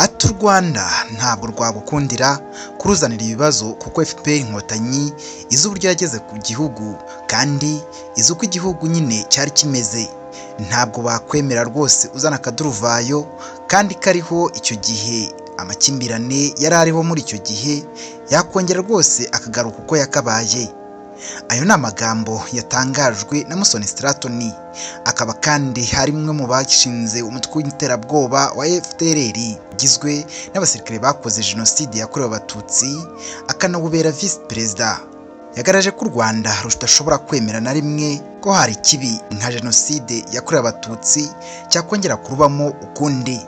Ati: "U Rwanda ntabwo rwagukundira kuruzanira ibibazo, kuko FPR Inkotanyi izi uburyo yageze ku gihugu kandi izi uko igihugu nyine cyari kimeze. Ntabwo bakwemera rwose uzana akaduruvayo kandi kariho icyo gihe. Amakimbirane yari ariho muri icyo gihe yakongera rwose akagaruka uko yakabaye." Ayo ni amagambo yatangajwe na Musoni Straton, akaba kandi hari umwe mu bashinze umutwe w'iterabwoba wa FDLR ugizwe n'abasirikare bakoze Jenoside yakorewe Abatutsi, akanawubera visi perezida. Yagaragaje ko u Rwanda rudashobora kwemera na rimwe ko hari ikibi nka Jenoside yakorewe Abatutsi cyakongera kurubamo ukundi,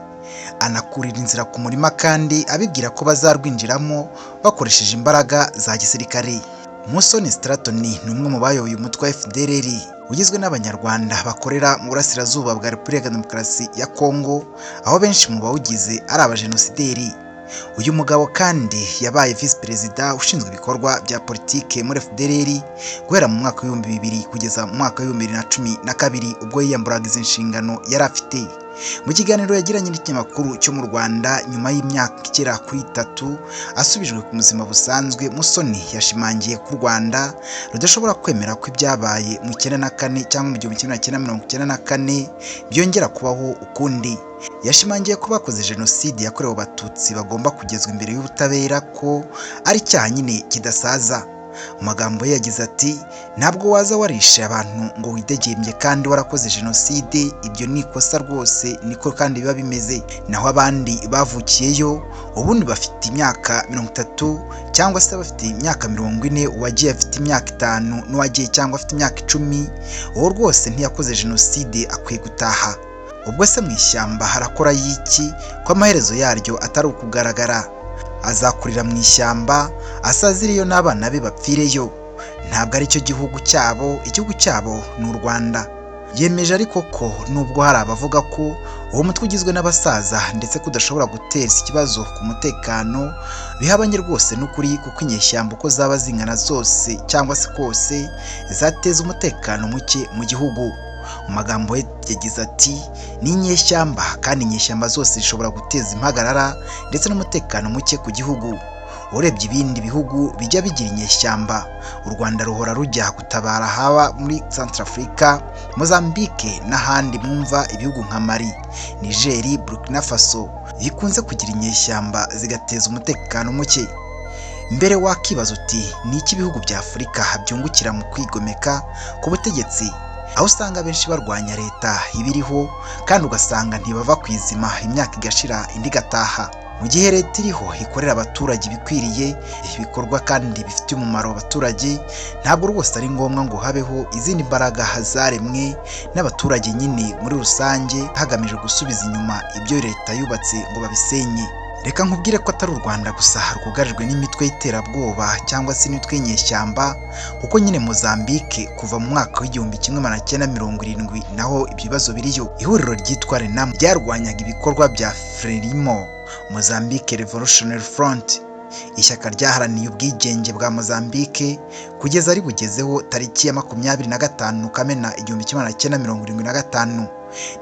anakurira inzira ku murima kandi abibwira ko bazarwinjiramo bakoresheje imbaraga za gisirikare. Musoni Straton ni umwe mu bayoboye umutwe wa FDLR ugizwe n'Abanyarwanda bakorera mu burasirazuba bwa Repubulika ya Demokarasi ya Kongo, aho benshi mu bawugize ari abajenosideri. Uyu mugabo kandi yabaye visi perezida ushinzwe ibikorwa bya politike muri FDLR guhera mu mwaka w'2000 kugeza mu mwaka w'2012, ubwo yiyamburaga izi nshingano yari afite. Mu kiganiro yagiranye n'ikinyamakuru cyo mu Rwanda nyuma y'imyaka igera kuri 3 asubijwe ku buzima busanzwe, Musoni yashimangiye ko u Rwanda rudashobora kwemera ko ibyabaye mu 94 cyangwa mu 1994 byongera kubaho ukundi. Yashimangiye ko bakoze Jenoside yakorewe Abatutsi bagomba kugezwa imbere y'ubutabera, ko ari icyaha nyine kidasaza. Mu magambo ye yagize ati: "Ntabwo waza warishe abantu ngo widegembye kandi warakoze jenoside. Ibyo ni ikosa rwose, niko kandi biba bimeze. Naho abandi bavukiyeyo ubundi bafite imyaka 30 cyangwa se bafite imyaka 40, uwagiye afite imyaka 5 n'uwagiye cyangwa afite imyaka 10, uwo rwose ntiyakoze jenoside, akwiye gutaha. Ubwo se mu ishyamba harakora y'iki ko amaherezo yaryo atari ukugaragara? Azakurira mu ishyamba asaziriyo n'abana be bapfireyo. Ntabwo ari cyo gihugu cyabo, igihugu cyabo ni u Rwanda." Yemeje ariko ko nubwo hari abavuga ko uwo mutwe ugizwe n'abasaza ndetse ko udashobora guteza ikibazo ku mutekano, bihabanye rwose n'ukuri, kuko inyeshyamba uko zaba zingana zose cyangwa se kose zateza umutekano muke mu gihugu. Mu magambo ye yagize ati: "Ni inyeshyamba kandi inyeshyamba zose zishobora guteza impagarara ndetse n'umutekano muke ku gihugu. Urebye ibindi bihugu bijya bigira inyeshyamba, u Rwanda ruhora rujya gutabara, haba muri Centrafrica, Mozambique n'ahandi. Mwumva ibihugu nka Mali, Niger, Burkina Faso bikunze kugira inyeshyamba zigateza umutekano muke." Mbere wakibaza uti: "Ni iki ibihugu bya Afurika byungukira mu kwigomeka ku butegetsi, aho usanga benshi barwanya leta ibiriho kandi ugasanga ntibava ku izima, imyaka igashira indi igataha, mu gihe leta iriho ikorera abaturage ibikwiriye, ibikorwa kandi bifitiye umumaro abaturage? Ntabwo rwose ari ngombwa ngo habeho izindi mbaraga zaremwe n'abaturage nyine muri rusange hagamijwe gusubiza inyuma ibyo leta yubatse ngo babisenye." Reka nkubwire ko atari u Rwanda gusa rwugarijwe n'imitwe y'iterabwoba cyangwa se imitwe y'inyeshyamba, kuko nyine Mozambique kuva mu mwaka w'1970 naho ibyo bibazo biriyo. Ihuriro ryitwa RENAMO ryarwanyaga ibikorwa bya FRELIMO, Mozambique Revolutionary Front, ishyaka ryaharaniye ubwigenge bwa Mozambique kugeza ribugezeho tariki ya 25 Kamena 1975.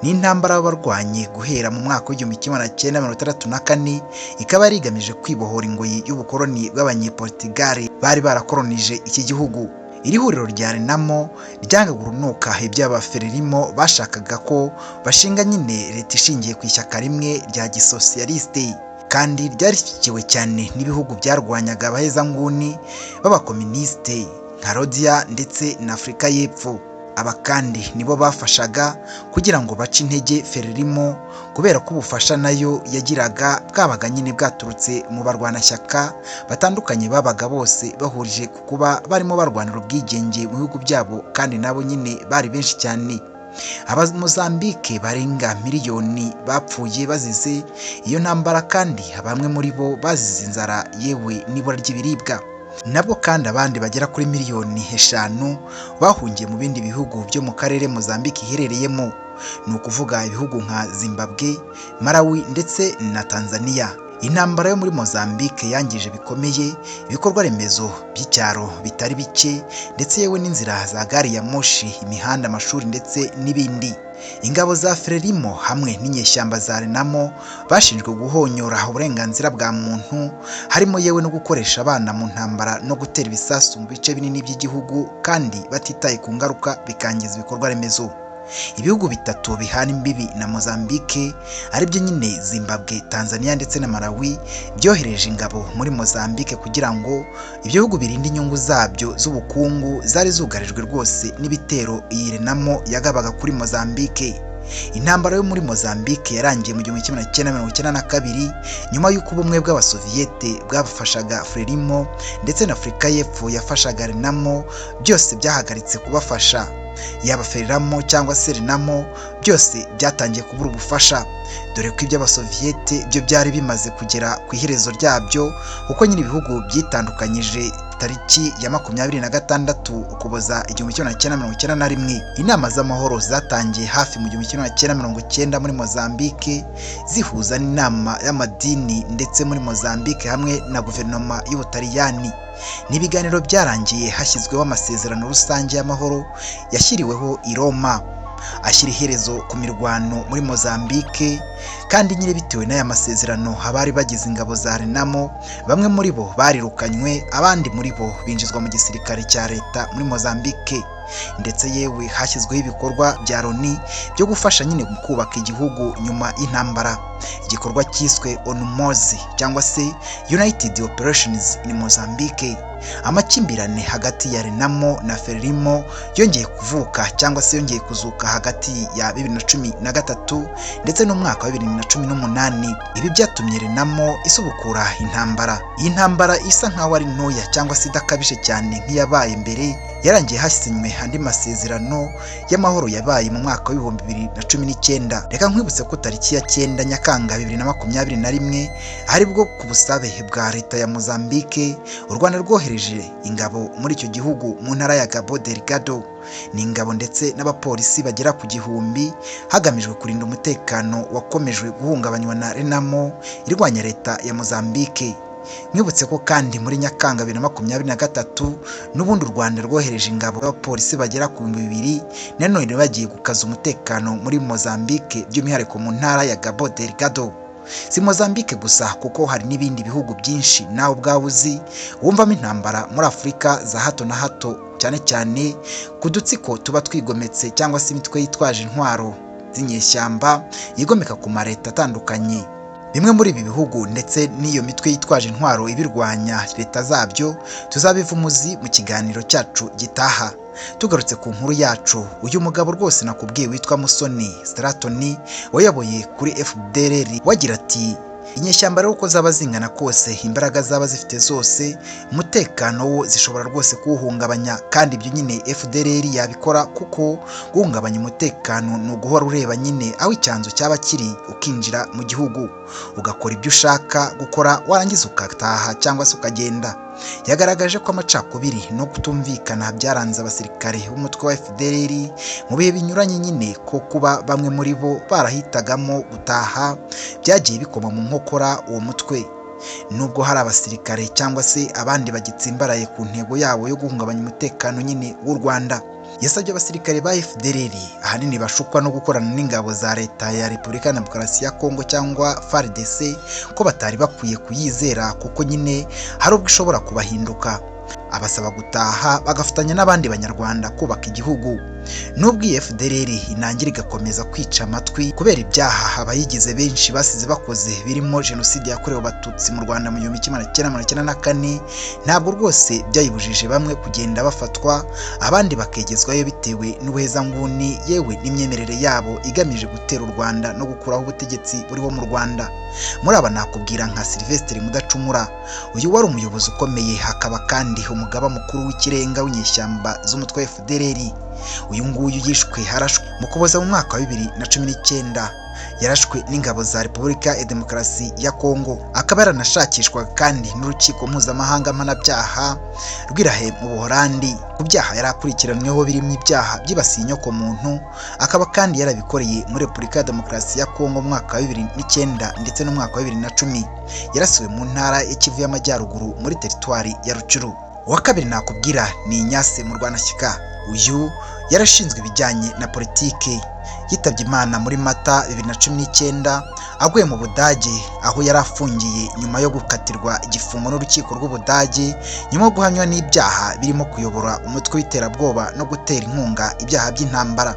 Ni intambara barwanye guhera mu mwaka w'1964, ikaba yari igamije kwibohora ingoyi y'ubukoloni bw'Abanyeportugal bari barakolonije iki gihugu. Iri huriro rya RENAMO ryangaga urunuka iby'aba FRELIMO bashakaga ko bashinga nyine leta ishingiye ku ishyaka rimwe rya gisosiyaliste, kandi ryarishyigikiwe cyane n'ibihugu byarwanyaga abahezanguni b'abakominisite nka Rhodesia ndetse na Afurika y'Epfo. Aba kandi nibo bafashaga kugira ngo bace intege FRELIMO, kubera ko ubufasha nayo yagiraga bwabaga nyine bwaturutse mu barwanashyaka batandukanye babaga bose bahurije ku kuba barimo barwanira ubwigenge mu bihugu byabo, kandi nabo nyine bari benshi cyane. Abamozambike barenga miliyoni bapfuye bazize iyo ntambara, kandi bamwe muri bo bazize inzara yewe n'ibura ry'ibiribwa. Nabwo kandi abandi bagera kuri miliyoni 5 bahungiye mu bindi bihugu byo mu karere Mozambique iherereyemo, ni ukuvuga ibihugu nka Zimbabwe, Malawi ndetse na Tanzania. Intambara yo muri Mozambique yangije bikomeye ibikorwa remezo by'icyaro bitari bike, ndetse yewe n'inzira za gari ya moshi, imihanda, amashuri ndetse n'ibindi. Ingabo za Frelimo hamwe n'inyeshyamba za Renamo bashinjwe guhonyora uburenganzira bwa muntu, harimo yewe no gukoresha abana mu ntambara no gutera ibisasu mu bice binini by'igihugu kandi batitaye ku ngaruka bikangiza ibikorwa remezo. Ibihugu bitatu bihana imbibi na Mozambique aribyo nyine Zimbabwe, Tanzania ndetse na Malawi byohereje ingabo muri Mozambique kugira ngo ibyo bihugu birinde inyungu zabyo z'ubukungu zari zugarijwe rwose n'ibitero iyi Renamo yagabaga kuri Mozambique. Intambara yo muri Mozambique yarangiye mu 1992 nyuma y'uko ubumwe bw'Abasoviyete bwafashaga Frelimo ndetse na Afurika y'Epfo yafashaga Renamo byose byahagaritse kubafasha. Yaba Frelimo cyangwa se Renamo byose byatangiye kubura ubufasha, dore ko iby'Abasoviyete byo byari bimaze kugera ku iherezo ryabyo, kuko nyine ibihugu byitandukanyije tariki ya 26 Ukuboza 1991. Inama z'amahoro zatangiye hafi mu 1990 muri Mozambique zihuza n'inama y'amadini ndetse muri Mozambique hamwe na guverinoma y'Ubutaliyani. Ni ibiganiro byarangiye hashyizweho amasezerano rusange y'amahoro yashyiriweho i Roma, ashyira iherezo ku mirwano muri Mozambique. Kandi nyine bitewe n'aya masezerano abari bagize ingabo za Renamo bamwe muri bo barirukanywe, abandi muri bo binjizwa mu gisirikare cya leta muri Mozambique. Ndetse yewe hashyizweho ibikorwa bya Loni byo gufasha nyine mu kubaka igihugu nyuma y'intambara, igikorwa cyiswe ONUMOZ cyangwa se United Operations in Mozambique. Amakimbirane hagati ya Renamo na Frelimo yongeye kuvuka cyangwa se yongeye kuzuka hagati ya 2013 ndetse n'umwaka wa 2018. Ibi byatumye Renamo isubukura intambara. Iyi ntambara isa nkaho ari ntoya cyangwa se idakabije cyane nk'iyabaye mbere, yarangiye hasinywe andi masezerano y'amahoro yabaye mu mwaka wa 2019. Reka nkwibutse ko tariki ya 9 Nyakanga 2021 aribwo ku busabe bwa leta ya Mozambique u Rwanda rwohereje ingabo muri icyo gihugu mu ntara ya Cabo Delgado. Ni ingabo ndetse n'abapolisi bagera ku 1000 hagamijwe kurinda umutekano wakomejwe guhungabanywa na Renamo irwanya leta ya Mozambique. Mwibutse ko kandi muri Nyakanga 2023 n'ubundi u Rwanda rwohereje ingabo n'abapolisi bagera ku 2000 nanone bagiye gukaza umutekano muri Mozambique by'umwihariko mu ntara ya Cabo Delgado. Si Mozambique gusa kuko hari n'ibindi bihugu byinshi nawe ubwawe uzi wumvamo intambara muri Afurika za hato na hato, cyane cyane ku dutsiko tuba twigometse cyangwa se imitwe yitwaje intwaro z'inyeshyamba yigomeka ku mareta atandukanye. Bimwe muri ibi bihugu ndetse n'iyo mitwe yitwaje intwaro ibirwanya leta zabyo tuzabiva umuzi mu kiganiro cyacu gitaha. Tugarutse ku nkuru yacu, uyu mugabo rwose nakubwiye witwa Musoni Straton wayoboye kuri FDLR wagira ati: inyeshyamba rero uko zaba zingana kose, imbaraga zaba zifite zose, umutekano wo zishobora rwose kuwuhungabanya. Kandi ibyo nyine FDLR yabikora, kuko guhungabanya umutekano ni uguhora ureba nyine aho icyanzu cyaba kiri, ukinjira mu gihugu ugakora ibyo ushaka gukora, warangiza ugataha cyangwa se ukagenda. Yagaragaje ko amacakubiri no kutumvikana byaranze abasirikare b'umutwe wa FDLR mu bihe binyuranye nyine, ko kuba bamwe muri bo barahitagamo gutaha byagiye bikoma mu nkokora uwo mutwe. Nubwo hari abasirikare cyangwa se abandi bagitsimbaraye ku ntego yabo yo guhungabanya umutekano nyine w'u Rwanda. Yasabye abasirikare ba FDLR ahanini bashukwa no gukorana n'ingabo za leta ya Repubulika ya Demokarasi ya Kongo cyangwa FARDC ko batari bakwiye kuyizera, kuko nyine hari ubwo ishobora kubahinduka. Abasaba gutaha bagafatanya n'abandi banyarwanda kubaka igihugu. Nubwo iyi FDLR inangira igakomeza kwica amatwi kubera ibyaha abayigize benshi basize bakoze birimo jenoside yakorewe Abatutsi mu Rwanda mu 1994, ntabwo rwose byayibujije bamwe kugenda bafatwa, abandi bakegezwayo bitewe n'ubuhezanguni yewe n'imyemerere yabo igamije gutera u Rwanda no gukuraho ubutegetsi buriho mu Rwanda. Muri aba nakubwira nka Sylvestre Mudacumura, uyu wari umuyobozi ukomeye hakaba kandi umugaba mukuru w'ikirenga w'inyeshyamba z'umutwe wa FDLR. Uyu nguyu yishwe harashwe mu Kuboza mu mwaka wa 2019, yarashwe n'ingabo za Repubulika ya Demokarasi ya Kongo, akaba yaranashakishwaga kandi n'urukiko mpuzamahanga mpanabyaha rw'Irahe mu Buholandi ku byaha yari akurikiranyweho birimo ibyaha byibasiye inyokomuntu, akaba kandi yarabikoreye muri Repubulika ya Demokarasi ya Kongo mu mwaka wa 2009 ndetse n'umwaka wa 2010. Yarasiwe mu ntara ya Kivu y'Amajyaruguru muri teritwari ya Rucuru. Uwa kabiri nakubwira ni Ignace Murwanashyaka. Uyu yarashinzwe ibijyanye na politike. Yitabye Imana muri Mata 2019 aguye mu Budage aho yari afungiye nyuma yo gukatirwa igifungo n'urukiko rw'Ubudage nyuma yo guhamywa n'ibyaha birimo kuyobora umutwe w'iterabwoba no gutera inkunga ibyaha by'intambara.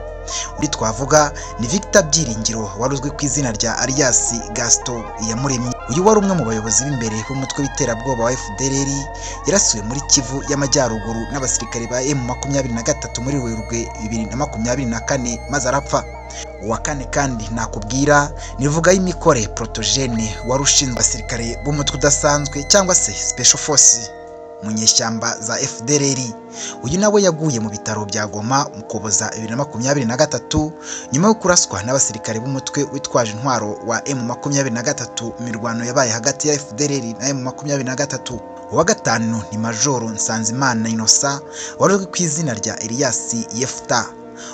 Undi twavuga ni Victor Byiringiro wari uzwi ku izina rya alias Gaston Iyamuremye. Uyu wari umwe mu bayobozi b'imbere b'umutwe w'iterabwoba wa FDLR, yarasuwe muri Kivu y'Amajyaruguru n'abasirikare ba M23 muri Werurwe 2024 maze arapfa. Uwa kane kandi nakubwira ni Vugayimikore Protogene wari ushinzwe abasirikare b'umutwe udasanzwe cyangwa se Special Force mu nyeshyamba za FDLR. Uyu nawe yaguye mu bitaro bya Goma mu Ukuboza 2023 nyuma yo kuraswa n'abasirikare b'umutwe witwaje intwaro wa M23 mu mirwano yabaye hagati ya FDLR na M23. Uwa gatanu ni Majoro Nsanzimana Innocent wari uzwi ku izina rya Elias Yefuta.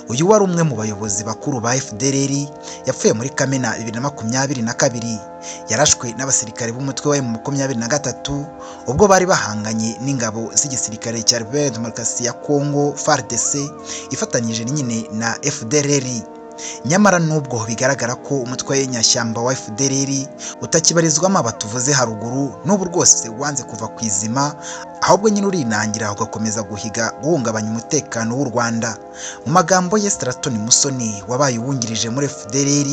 Uyu wari umwe mu bayobozi bakuru ba FDLR, yapfuye muri Kamena 2022. Yarashwe n'abasirikare b'umutwe wa M23 ubwo bari bahanganye n'ingabo z'igisirikare cya Repubulika ya Demokarasi ya Kongo FARDC ifatanyije nyine na FDLR. Nyamara nubwo bigaragara ko umutwe w'inyashyamba wa FDLR utakibarizwamo abatuvuze haruguru, n'ubu rwose wanze kuva ku izima, ahubwo nyine urinangira ugakomeza guhiga guhungabanya umutekano w'u Rwanda. Mu magambo ye, Straton Musoni wabaye uwungirije muri FDLR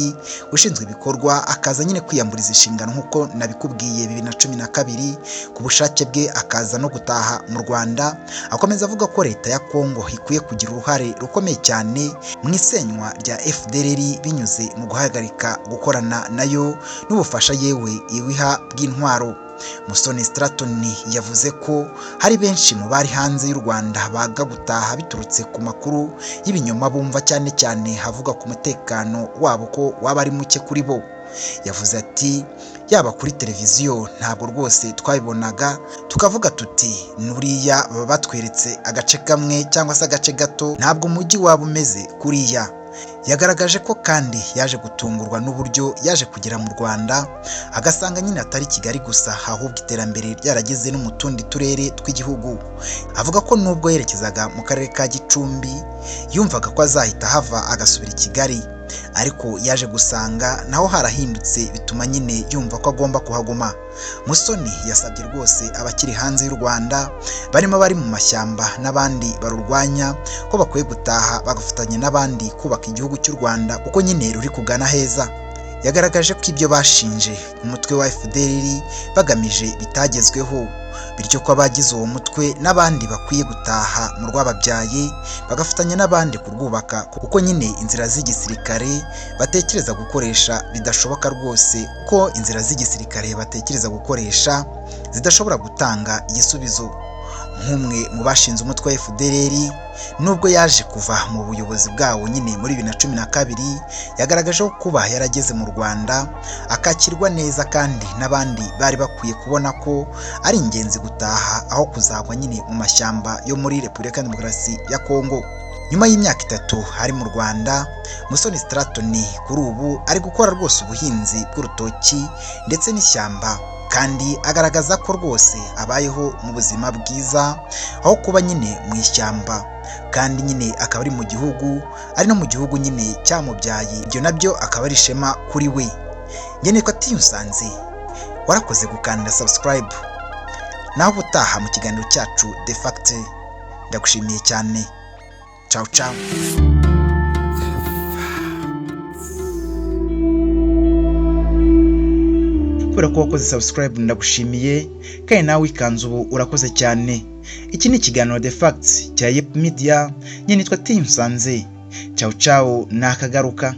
ushinzwe ibikorwa, akaza nyine kwiyamburiza inshingano nk'uko nabikubwiye 2012 ku bushake bwe, akaza no gutaha mu Rwanda. Akomeza avuga ko leta ya Kongo ikwiye kugira uruhare rukomeye cyane mu isenywa rya FDLR binyuze mu guhagarika gukorana nayo n'ubufasha yewe iwiha bw'intwaro. Musoni Straton yavuze ko hari benshi mu bari hanze y'u Rwanda baga gutaha biturutse ku makuru y'ibinyoma bumva, cyane cyane havuga ku mutekano wabo ko waba ari muke kuri bo. Yavuze ati yaba kuri televiziyo ntabwo rwose twabibonaga, tukavuga tuti nuriya baba batweretse agace kamwe cyangwa se agace gato, ntabwo umujyi waba umeze kuriya. Yagaragaje ko kandi yaje gutungurwa n'uburyo yaje kugera mu Rwanda agasanga nyine atari Kigali gusa, ahubwo iterambere ryarageze no mu tundi turere tw'igihugu. Avuga ko nubwo yerekezaga mu karere ka Gicumbi yumvaga ko azahita hava agasubira i Kigali, ariko yaje gusanga naho harahindutse bituma nyine yumva ko agomba kuhaguma. Musoni yasabye rwose abakiri hanze y'u Rwanda barimo abari mu mashyamba n'abandi barurwanya ko bakwiye gutaha bagafatanya n'abandi kubaka igihugu cy'u Rwanda kuko nyine ruri kugana heza. Yagaragaje ko ibyo bashinje umutwe wa FDLR bagamije bitagezweho, bityo ko abagize uwo mutwe n'abandi bakwiye gutaha mu rwababyaye bagafatanya n'abandi kurwubaka, kuko nyine inzira z'igisirikare batekereza gukoresha bidashoboka rwose, ko inzira z'igisirikare batekereza gukoresha zidashobora gutanga igisubizo. Nk'umwe mu bashinze umutwe wa FDLR nubwo yaje kuva mu buyobozi bwawo nyine muri 2012, yagaragaje ko kuba yarageze mu Rwanda akakirwa neza kandi n'abandi bari bakwiye kubona ko ari ingenzi gutaha aho kuzagwa nyine mu mashyamba yo muri Repubulika ya Demokarasi ya Kongo. Nyuma y'imyaka 3 ari mu Rwanda, Musoni Straton kuri ubu ari gukora rwose ubuhinzi bw'urutoki ndetse n'ishyamba, kandi agaragaza ko rwose abayeho mu buzima bwiza aho kuba nyine mu ishyamba, kandi nyine akaba ari mu gihugu, ari no mu gihugu nyine cyamubyaye, ibyo nabyo akaba ari ishema kuri we. Njye nitwa Tiyusanze, warakoze gukanda subscribe, naho ubutaha mu kiganiro cyacu The Fact. Ndagushimiye cyane, ciao ciao. Kubera ko wakoze subscribe ndagushimiye, kandi nawe wikanze ubu urakoze cyane. Iki ni ikiganiro The Facts cya Yep Media, njye nitwa Tiyusanze. Ciao ciao, nakagaruka.